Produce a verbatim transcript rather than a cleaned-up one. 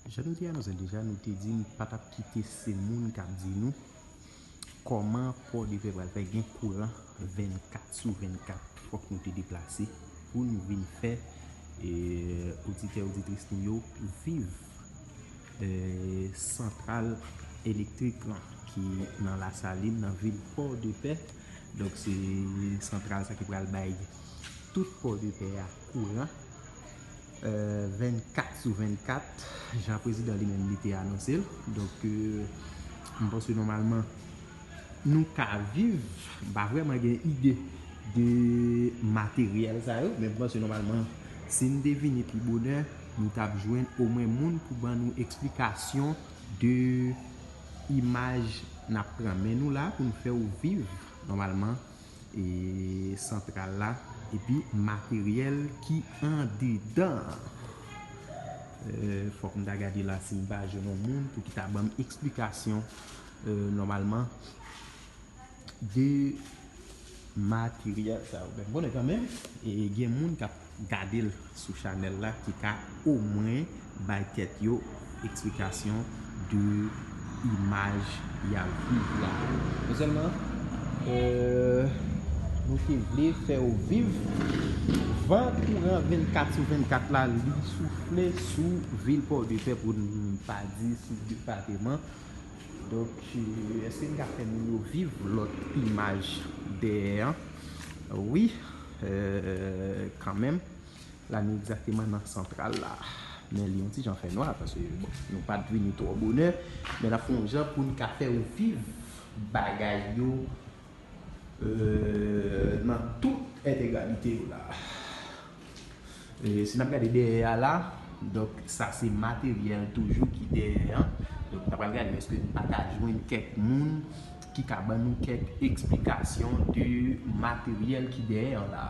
Jan nou te anonse l deja, nou te di n pa t ap kite se moun k ap di nou kòman Pòdepè pral fè gen kouran vennkat sou vennkat. Fòk nou te deplase pou n vin fè, e, oditè, oditris nou yo viv, e, santral elektrik lan ki nan Lasalin, nan vil Pòdepè. Donk, se santral sa ki pral bay tout Pòdepè a kouran, e, vennkat sou vennkat, jan prezidan li menm li te anonse l. Donk, e, m panse nòmalman nou ka viv, m pa vrèman gen ide de materyèl sa yo, men m panse nòmalman si n te vini pi bonè, nou t ap jwenn omwen moun pou ban nou eksplikasyon de imaj n ap pran men nou la pou n fè w viv nòmalman, e, santral la, epi materyèl ki andedan. E, fòk m ta gade la si m pa jwenn yon moun pou ki ta ban m eksplikasyon, e, nòmalman de materyèl sa yo. Men konnen kanmenm, e, gen moun k ap gade l sou chanèl la ki ka omwen bay tèt yo eksplikasyon de imaj y ap viv la. Men sèlman, e, nou te vle fè w viv van kouran vennkat sou vennkat la, li soufle sou vil Pòdepè, pou n pa di sou depatman. Donk, e, èske n ka fè moun yo viv lòt imaj dèyè an? Wi, e, kanmenm. La, nou egzakteman nan santral la. Men li yon ti jan fè nwa, paske, bon, nou pa t vini twò bonè. Men n ap fè yon jan pou n ka fè w viv bagay yo, e, nan tout entegralite yo la. E, si n ap gade dèyè a la, donk, sa se materyèl toujou ki dèyè an. Donk, n ap pral gade èske n pa ka jwenn kèk moun ki ka ban nou kèk eksplikasyon de materyèl ki dèyè an la.